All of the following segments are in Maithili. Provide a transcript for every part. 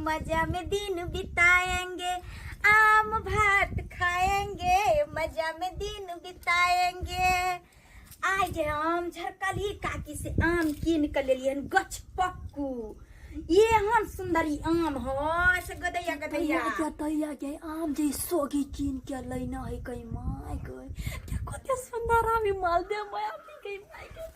मजा में दिन बिताएंगे, आम भात खाएंगे, मजा में दिन बिताएंगे। आइ जे हम झरकली काकी से आम कीन के लेलियन गछपक्कू, एहन सुंदर ई आम है से गदैया गदैया। तैया तैया के आम जे सोगी कीन के लैना है कहीं माय गई, देखो ते सुंदर आम ई मालदेव माय आम गई माय गई।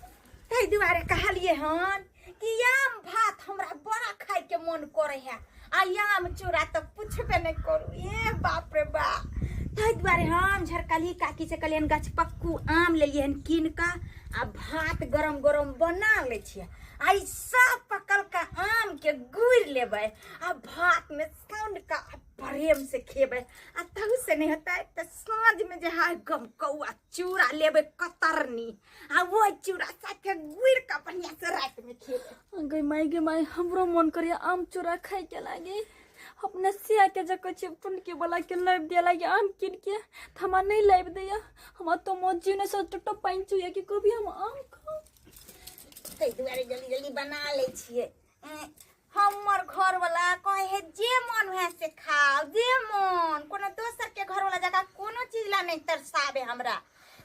ताहि दुआरे कहलिए हन कि आम भात हमरा बड़ा खाए के मन करे है, आ आम चूड़ा तऽ पुछबे नहीं करू, ए बाप रे बाप। ताहि दुआरे हम झरकली काकी से कहलियन गछपक्कू आम लेलिए हन कीन का, आ भात गरम गरम बना लै छियै, आ ई सब पकल का आम के गुड़ लेबै, आ भात में सौंड का प्रेम से खेबै, आ तहु से नहीं होतै तऽ साँझ में जे है गमकौआ चूड़ा लेबै कतरनी, आ वो चूड़ा साथे गुड़ का बढ़िया से रात में खेबै। गई माई गे माई, हमरो मन करिया आम चूड़ा खाए के लागे। अपने सिया के जको छिप टुनकी वाला के लाइब दिया लागे आम किन के, त हमरा नहीं लाइब दिया, हमरा तो मोजी ने सो टोटो पाइन चुया कि कभी हम आम खाओ। ताहि दुआरे जल्दी जल्दी बना लै छियै। हमर घर वाला कहे है जे मन है से खाओ, जे मन, कोनो दोसर के घर वाला जगह कोनो चीज ला नहीं तरसाबे हमरा।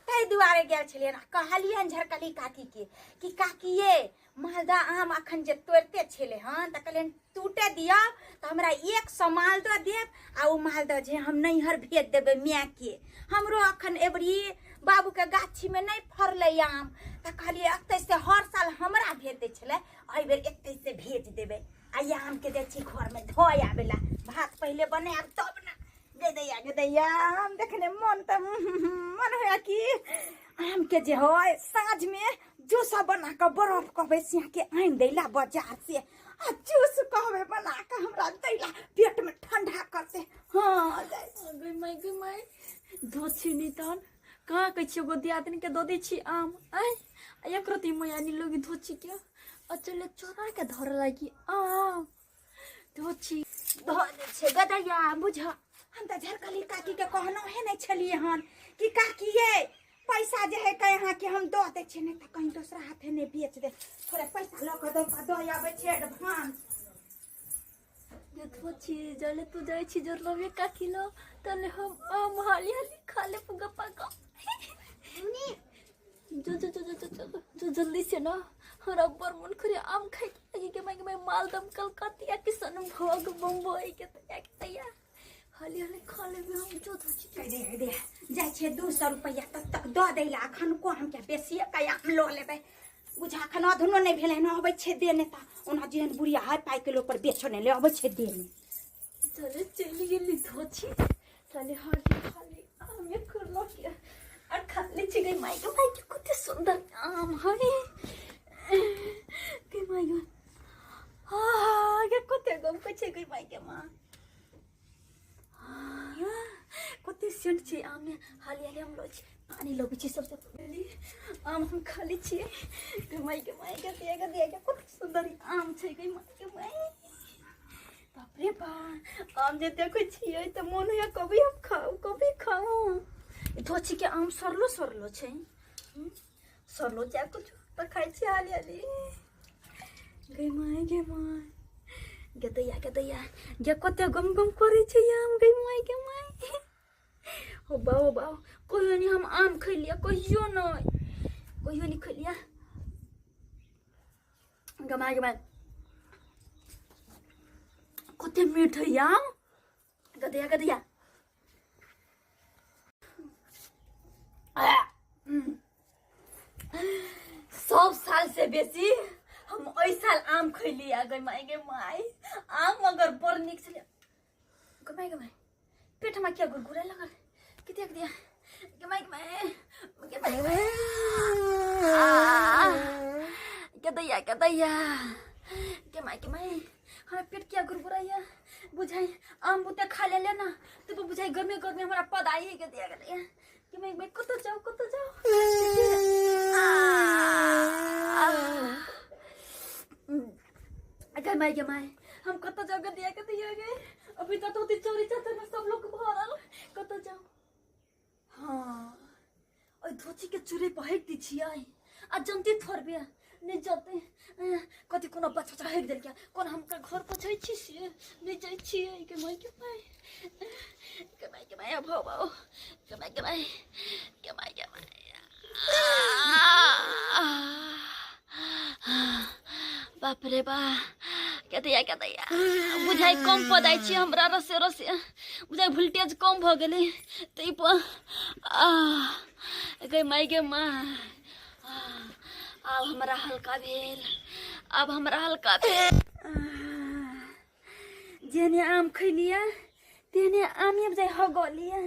ताहि दुआरे गेल छलियन, कहलियन झरकली काकी के कि काकी ये मालदा आम अखन जे तोड़ते छले हन, तऽ कहलियन टूटे दिया तऽ हमरा 100 मालदह देब, आ ओ मालदह जे हम नैहर भेज देबै माय के। हमरो अखन एबरी बाबू के गाछी में नहीं फड़लै आम, तऽ कहलियै एतै से हर साल हमरा भेज दै छलै, एहि बेर एतै से भेज देबै। आ ई आम के जाइ छी घर में धोए आबेला, भात पहिले बनायब तब ना। गे दैया गे दैया, आम देखने मन तऽ मन होया कि आम के जे है साँझ में जूस बना कऽ बरफ कहबै सिया के आनि दैला बाजार से, आ जूस कहबै बना कऽ हमरा दैला, पेट में ठंडा करते। हाँ जाइ छी। गई माई गई माई, धोछी नहीं तहन कहाँ कहै छियै एगो दियादनी के दऽ दै छी आम, आँय आ एक रत्ती मैया नी लोगी धोछी के अचले चोरा के धर लागी आम धोछी धऽ दै छै गदैया। बुझ हम तऽ झरकली काकी के कहनो है नहीं छलिए हन कि काकी ये पैसा जे है कहीं अहाँ के हम दऽ दै छियै, नहीं तऽ कहीं दोसरा हाथे नहीं बेच दे, थोड़े पैसा लऽ कऽ दऽ कऽ दऽ आबै छियै एडवांस। जे धोछी जले तू जाइ छी जर लबे काकी लो तले हम आम हाली हाली खा ले पुगा पाका। जो जो जो जो जो जो जो जल्दी से ना, हमरा बड़ मन करे आम खाए के लागी के माई के माई, मालदम कलकतिया किसन भोग बम्बई के तैया के तैया हाली हाली खा लेबे हम। जो धोछी कह दे दे जाइ छै 200 रुपैआ तब तक दऽ दै ला, अखन को हम क्या बेसिए के आम लऽ लेबै। बुझा अखन अधनो नहि भेलै हन, अबै छै देने तऽ ओना जेहन बुढ़िया है पाइ किलो पर बेचो नहि ले अबै छै देने। चले चलि गेली धोछी, चले हाली हाली आम एक लऽ के और खा ले छी। गई माई के माई के कते सुंदर आम है गई माई गे, हाँ गे कते गम के छै गई माई के माँ, कते सेंट छै आम में। हाली हाली हम लै छी पानी लबै छी, सबसे पहिले आम हम खा लै छियै। गई माई के माई के दिया के दिया के कते सुंदर ई आम छै गई माई के माई, बाप रे बाप। आम जे देखै छियै तऽ मोन होइया कभी हम खाउ कभी खाउ। धोछी के आम सरलो सरलो छै, सरलो चाहे कुछ तऽ खाइ छी हाली हाली। गे माय गे माय गे दैया गे दैया गे कते गम गम करै छै आम गे माय गे माय। हो बा हो बा, कहियो नहीं हम आम खैलिया, कहियो नहीं कहियो नहीं खैलिया। गे माय गे माय कते मीठ है आम गदैया गदैया। सब साल से बेसी हम एहि साल आम खैली आ गई माय गे माय, आम मगर बड़ नीक छलै। गे माय गे माय, पेटमा किया गुरगुराए लगल कि देख दिया। गे माय गे माय गे माय गे माय गे दैया गे दैया गे माय गे माय, हमरा पेट किया गुरगुराइया बुझाई आम बुते खा ले ना तो बुझाई गर्मी गर्मी हमरा पद आई गे दिया गे दैया गे माय माय कतौ जाऊ कतौ जाऊ। गे माय गे माय हम कतौ जाऊ गे दिया गे दिया गे, अभी तक तो चोरी चाचा में सब लोग भरल, कतौ जाऊ। हाँ ओइ धोती के चूड़ी पहिर दी छियै आ जनती थोड़बे नहि जेतै। कथी कोनो बच्चा उच्चा हेक देलकै? कोन हम घर पर जाइ छी से नहि जाइ छियै। के माय के माय के माय के माय, भौ भौ के माय के माय के माय के माय। बाप रे बा, के दैया के दैया, बुझाइ कम पऽ जाइ छी हमरा। रसे रसे बुझाइ वोल्टेज कम भऽ गेलै ताहि पर। आ गे माय गे माय, आब हमरा हल्का भेल, आब हमरा हल्का भेल। जेहने आम खैलियै तेहने आमे बुझाइ हगलियै,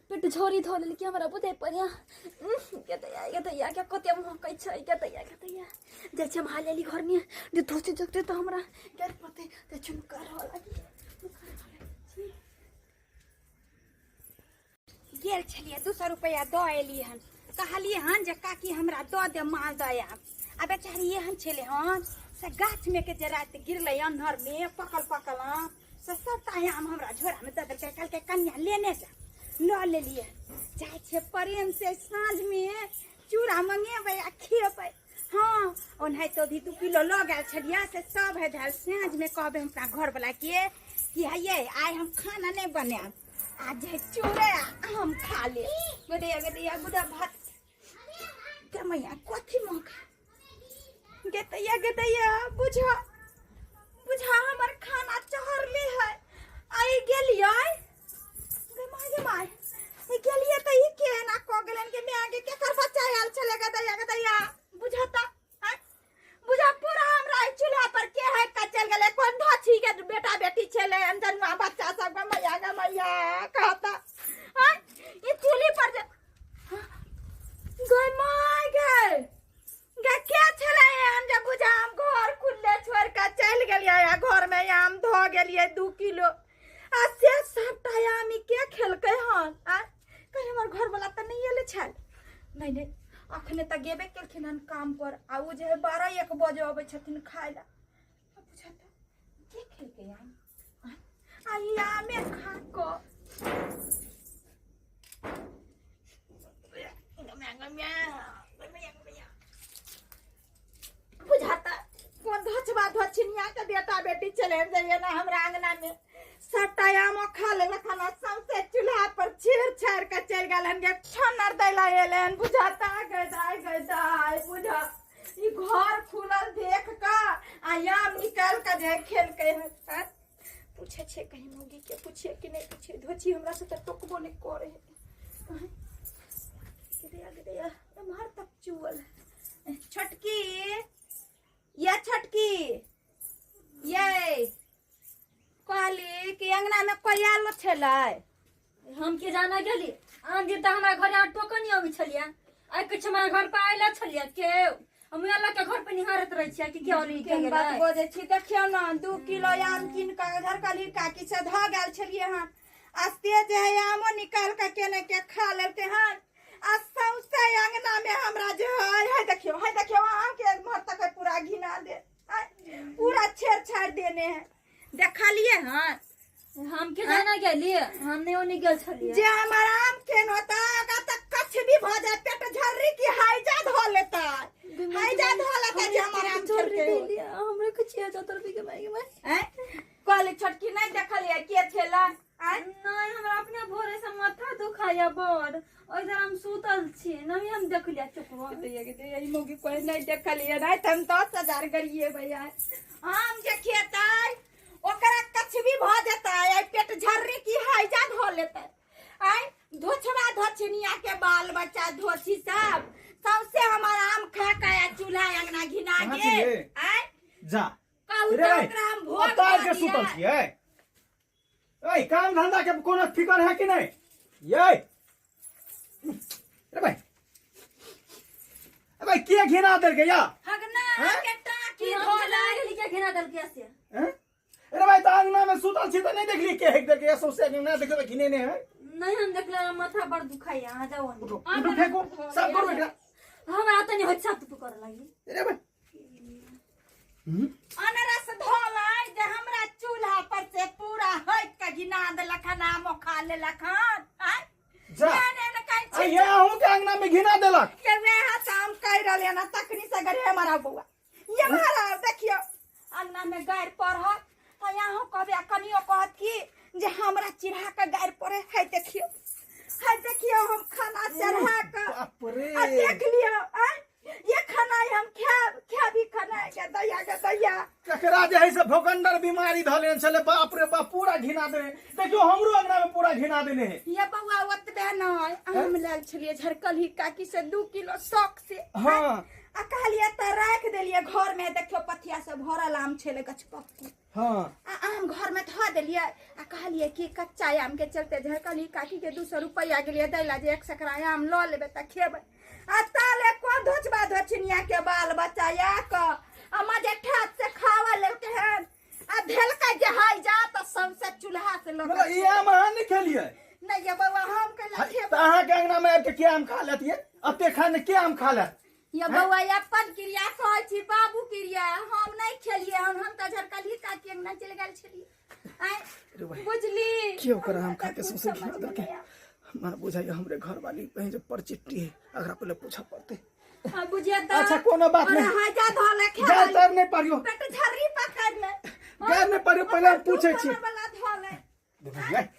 पेट झोरी धऽ लेलकै हमरा बुझाइ पड़िया। के दैया के दैया के कते महकै छै। के दैया के दैया, जाइ छी हम हाली हाली घरमे, जे धोती जगतै तऽ हमरा गारि पड़तै। तऽ चुनका रहऽ लागी। गेल छलियै 200 रुपैआ दऽ एलियै हन। कहलियै हन जे काकी हमरा दऽ दे मालदह आम। आ बेचारी एहन छलै हन से गाछमे के जे राति गिरलै अन्हरमे पकल पकल आम से सबटा आम हमरा झोरामे दऽ देलकै। कहलकै कनिया लेने जा। लऽ लेलियै। जाइ छियै प्रेम से साँझमे चूड़ा मंगेबै आ खेबै। हँ, ओनाहितो भी 2 किलो लऽ गेल छलियै से सब है धयल। साँझमे कहबै हम अपना घरवला के कि हे आइ हम खाना नहि बनायब, आज है चूड़े हम खा ले। गदैया गदैया गुदा भात गे मैया, कथी मौका गेतैया गेतैया। बुझा बुझा हमर खाना चढ़ले है। आई गेलियै गे माय गे माय, ई गेलियै तऽ ई केना कऽ गेलन के माय गे? केकर बच्चा आयल छलै? गदैया गदैया, बुझता बुझा पूरा हमरा ई चूल्हा पर के है का चल गेलै? कोन धोछी के बेटा बेटी छलै अनजनुआ बच्चा सब? गे मैया गे मैया, कहता आँय ई चूल्ही पर जे गे माय गे गे, के छलै एहन जे बुझा हम घर खुलले छोड़ के चलि गेलियै आ घर में आम धऽ गेलियै 2 किलो आ से सबटा आम ई के खेलकै हन? आँय, कहीं हमर घरवला तऽ नहि एलै छल? नहि नहि, अखने तऽ गेबे केलखिन हन काम पर आ ओ जे है 12-1 बजे अबै छथिन खाय लए। आ बुझता के खेलकै आम? आँय, आ ई आमे खा कऽ बुझाता कोन धोछबा धोछिनिया के बेटा बेटी चले जाइए ना हमरा अंगना में सबटा आमो खा लेलक हन आ सौंसे चूल्हा पर छेड़ छाड़ के चलि गेल हन गे। छन्नर दै ला एलै हन बुझाता। गदाय गदाय, बुझा ई घर खुलल देख कऽ आ आम निकाल कऽ जे खेलकै हन। आँय? पूछे छे कहीं मौगी के, पूछिए कि नहीं पूछिए? धोची हमरा से तऽ टोकबो नहीं करे है। गिरया गिरया एम्हर तक चुअल है। छोटकी या छोटकी, ये कहली कि अंगना में कोई आलो छलै? हम के जाना गेली, आन दिन तऽ हमरा घर यहाँ टोकन नहीं अबै छलियै, आइ किछु हमरा घर पर आयल छलियै के? हम अलग के घर पर निहारैत रहै छियै कि के अली के केहन बात गेलै। बजै छी? देखियौ ने, 2 किलो आम कीन कऽ झरकली काकी से धऽ गेल छलियै हन आ से जे है आमो निकाल कऽ केने के खा लेलकै हन आ सौंसे अंगना में हमरा जे है, है देखियौ, है देखियौ, अहाँके एम्हर तक है पूरा घिना दे, पूरा छेड़छाड़ देने है। देखलियै हन? हम के जाना गेलियै, हम नहि ओने गेल छलियै। जे हमर आम केन होता आगा तक कछ भी भऽ जाए, पेट झर्री की हैजा धऽ लेता, हैजा धऽ लेता जे हमर आम झोरी खेलकै हो। देलियै हमरा कुछ याद आता के माय के माय। आँय? कहली छोटकी नहीं देखलियै के छेलै? आँय? नहीं, हमरा अपने भोरे से माथा दुखाया बड़, इधर हम सुतल छी, नहीं हम देखलियै चुकवा। दैया ई मौगी कोई नहीं देखलियै, नहीं तऽ हम 10,000 गरिए भैया। आम जे खेतै ओकरा कछ भी भऽ जेतै, आइ पेट झर्री की हैजा धऽ लेतै। आइ धोछबा धोछनिया के बाल बच्चा धोछी सब सौंसे हमर आम खा के आ चूल्हा अंगना घिना कहाँ गेल। छियै? आइ जा कहू रे तऽ भाई, ओकरा हम भोग अतार दऽ के सुतल दियै। छियै? ए काम धंधा के कोनो फिकर है कि नहीं? ये रे भाई, ए भाई, के घिना देलकै या? हगना हैं? के टाकी हम धोलै। केना गेली, के घिना देलकै से? हैं? अरे भाई, तऽ अंगना में सुतल छी तऽ नहीं देखली के हेक देलकै या? सौंसे अंगना देखो तऽ घिने ने है। नहीं, हम देखले माथा बड़ दुखाइया, अहाँ जाओ। उठो उठो, फेंको, साफ करू एकरा। हमरा तऽ नहीं होइत साफ करे लागी। अरे भाई, हम्म? अनरस धोलै जे हमरा चूल्हा पर से पूरा हटि के घिना देलक हन, आमो खा लेलक हन। आँय? जा। एहन एहन कहै आ छी ये अहूँ के अंगना में घिना देलक के वएह काम कहि रहलियै हन तखनी से गरे हमारा बौआ। ये महाराज देखियो अंगना में गारि पढ़त तऽ अहूँ कहबै आ कनियो कहत की जे हमरा चिढ़ा के गारि पड़े है। देखियो है, देखियो हम खाना चढ़ा के बाप रे। आ देख लियो आँय, ये खाना हम खायब खायब ई खाना के दैया के दैया। ककरा जे है से भोकंडर बीमारी धऽ लेने छलै। बाप रे बाप, पूरा घिना देने। देखियो, हमरो अंगना में पूरा घिना देने है। ये बौआ, ओतबे नहि, आम लायल छलियै झरकलही काकी से 2 किलो शौक से। आ कहलियै तऽ राखि देलियै घर में। देखियो, पथिया से भरल आम छलै गछपक्कू। आ आम घर में धऽ देलियै आ कहलियै कि कच्चा आम के चलते झरकलही काकी के 200 रुपैआ गेलियै दै ला जे एक सकरा आम लऽ लेबै तऽ खेबै। आ ताले को धोचबा धोचिनिया के बाल बच्चा या क आ मजे ठात से खावा लेलकै हन आ धेलकै जे हाय जा तऽ सबसे चूल्हा से लऽ मतलब ई आम अहाँ नहि खेलियै? नहि ये बौआ, हम कैला खेबै? तऽ अहाँके अंगना में आबि के के आम खा लेतियै? एते खाने के आम खा लेत? ये बौआ, अपन क्रिया कहै छी, बाबू क्रिया। हम नहि खेलियै हन, हम तऽ झरकलही काकी अंगना चलि गेल छलियै। आँय, रे भाई, बुझली? के ओकर आम खा के कुछ सौंसे समझ घिना में देलकै? नहि आयल। हमरा बुझाइए हमरे घरवाली कहीं जे परचिट्टी है, अगरा पहिले पूछऽ पड़तै। हाँ, बुझिए तऽ। अच्छा, कोनो बात नहि। हाजा धऽ ले। गाय तर नहि पड़ियो। पेट झर्री पकड़ ले। गाय नहि पड़ियो, पहिले हम पूछै छी। वाला धऽ ले। देखो, गाय।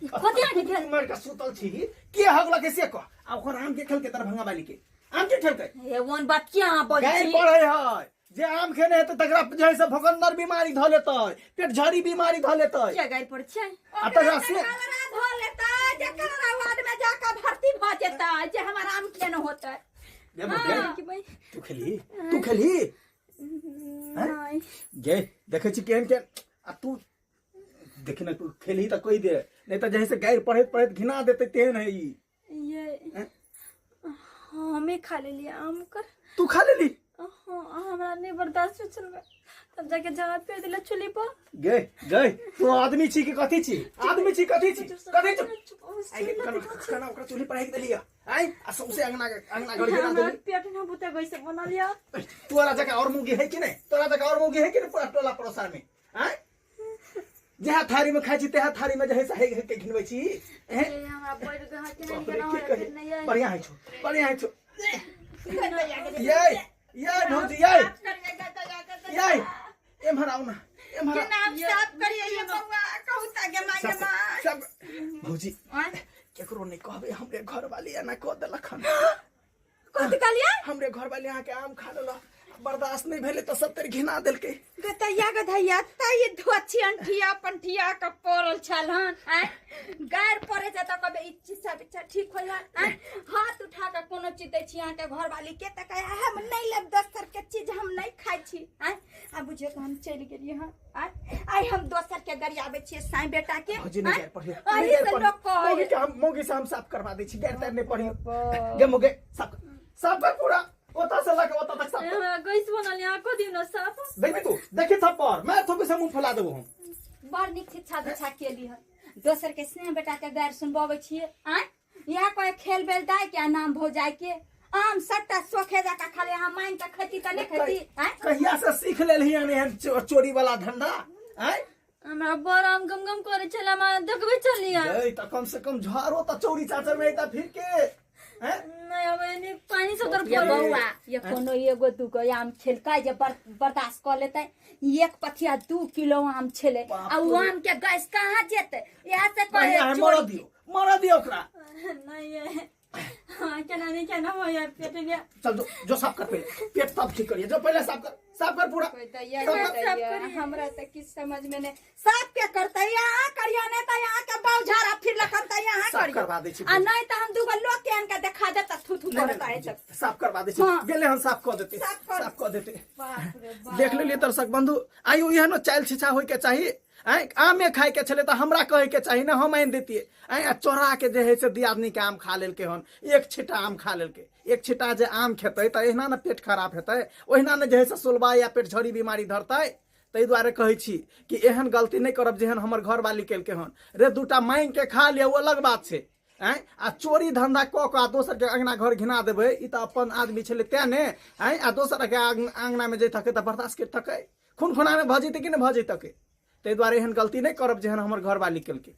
कथी आके खेल? मर के सुतल छी, के हगलक से कह। आ ओकर आम के खेलकै? दरभंगा वाली के आम के खेलकै? हे, ओन बात किया अहाँ बजै गाय छी? पढ़े है जे आम खेने हेतै तकरा जे है से भोकंदर बीमारी धऽ लेतै, पेट झड़ी बीमारी धऽ लेतै। किया गारि पड़ै छै? आ तकरा से कलरा धऽ लेतै जे कलरा वार्ड में जाकऽ भर्ती भऽ जेतै जे हमर आम किया न होतै। गे मुर्गे, कि भाई तू खेली? तू खेली? नहि। गे, देखै छी केहन केहन। आ तू देखी ने, तू खेलही तऽ कहि दे, नहि तऽ जे है से गारि पढ़ैत पढ़ैत घिना देतै, तेहन है ई। ये हमे खा लेलियै आम कर। तू खा लेली? हाँ, हमरा नहि बर्दाश्त होइ छलै, तब जाके जरा फेर देले चुल्ही पर। गे गे, तू आदमी छी कि कथी छी? आदमी छी, कथी छी, कथी छी? आइ गे, केना केना ओकरा चूल्ही पर हाकि देलियै आइ आ सौंसे अंगना अंगना घर गिरा हमरा देली। पेट न बुते गई से बना लिया। तोरा जकाँ और मुगी है कि नहि? तोरा जकाँ और मुगी है कि नहि पूरा टोला पड़ोसा में? आँय, जहाँ थारी में खाइ छी तेहा थारी में जे है से हेक हेक के घिनबै छी। हैं? ये हमरा बढ़ गया कि बाप नहीं रे, केना की हो कही? नहीं है। बढ़िया है छौ, बढ़िया है छौ। ये ये भौजी, ये ये एम्हर आउ ना, एम्हर आउ। नाम साफ करिए ये बौआ, कहू तऽ गे माय गे सब माय। सब भौजी, केकरो नहीं कहबै, हमरे घर वाली एना कऽ देलक हन। कथी कहलियै? हमरे घर वाली अहाँके आम खा लेलक, बर्दाश्त नहि भेलै तऽ सब तर घिना देलकै। गतैया गधैया तै धोछी अंठिया पंठिया के पड़ल छल हन। आँय, गारि पड़े छै तऽ कहबै ई चीज सब इच्छा ठीक होइ हन? आँय, हाथ उठा के कोनो चीज दै छी अहाँके घरवाली के तऽ कहै हम नहि लेब, दोसर के चीज हम नहि खाइ छी। आँय, आ बुझियौ तऽ हम चलि गेलियै हन। आँय, आइ हम दोसर के गरियाबै छियै साँइ बेटा के। भौजी, नहि आँय, गारि पढ़ियौ, अही नहि गारि से पढ़ियौ। लोक कहै। मौगी के हम, मौगी से हम साफ करवा दै छी, गारि तारि नहि पढ़ियौ। गे मौगे, साफ कर, साफ कर पूरा, ओतऽ से लऽ के ओतऽ तक साफ कर। हमरा गैस बनल यहाँ को दियौ न साफ। देखबी तू, देखी थप्पड़ मैं थोपी से मुंह फुला देबो हम। बड़ नीक शिक्षा दीक्षा केली हन, दोसर के स्नेह बेटा के गारि सुनबबै छियै। आँय, इएह कहे खेल बेल दाय के आ नाम भौजाई के आम सबटा सोखे जाका खाली अहाँ मांगि के खेती तऽ नहि खेती। आँय, कहिया से सीख लेलही हन एहन चोरी वाला धंधा? आँय, हमरा बड़ आम गम गम करे छले, हमरा देखबे चलिया। गई तऽ कम से कम झारो तऽ चोरी चाचर में तऽ फिर के हैं? नहीं, हम एने पानी सब तरफ ये पड़ल। बौआ, ये कोनो एगो दूगो आम खेलकै जे बर्दाश्त कऽ लेतै? एक पथिया 2 किलो आम छेलै। बाप आ उ रे। आम के गैस कहाँ जेतै? इएह से कहे बढ़िया है, मरऽ चोरी। दियौ, मरऽ दियौ ओकरा। नहीं ये हाँ केना नहीं केना हो यार पेट में। चल जो, जो साफ कर पहले पेट, तब ठीक करिए। जो पहले साफ कर, साफ कर पूरा। कोई दैया साफ गे कर। दैया, हमरा तऽ किछु समझ में नहीं। साफ के करतै? यहाँ करियो, नहीं तऽ यहाँ के बाउ झाड़ा फिर लखन तऽ यहाँ साफ करियो। करवा दै छी। आ नहीं तऽ हम दूगो लोग के आन के देखा देब तऽ थू थू नहीं, करत नहीं, आइ तक। साफ करवा दै छी। हाँ। गेले हम साफ कऽ देते। साफ कर। साफ कऽ देते। बाप रे बाप। देख लेलियै दर्शक बंधु, आइयो एहनो चालि छिछा होइके चाही। आँय, आमे खाइके छलै तऽ हमरा कहैके चाही ने, हम आनि दैतियै। आँय, आ चोरा के जे है से दियादनीके आम खा लेलकै हन, एक छिट्टा आम खा लेलकै। एक छिट्टा जे आम खेतै तऽ एहिना ने पेट खराब हेतै, ओहिना ने जे है से सोलबा या पेट झड़ी बीमारी धरतै। ताहि दुआरे कहै छी कि एहन गलती नहि करब जेहन हमर घरवाली केलकै हन। रे, दूटा मांगि के खा लिअ, ओ अलग बात छै। आँय, आ चोरी धंधा कऽ कऽ आ दोसरके अंगना घर घिना देबै, ई तऽ अपन आदमी छलै तेँ ने। आँय, आ दोसरके अंगनामे जैतकै तऽ बर्दाश्त करितकै? खून खुनामे भऽ जैतै कि नहि भऽ जैतकै? ताहि दुआरे एहन गलती नहि करब जेहन हमर घरवाली केलकै।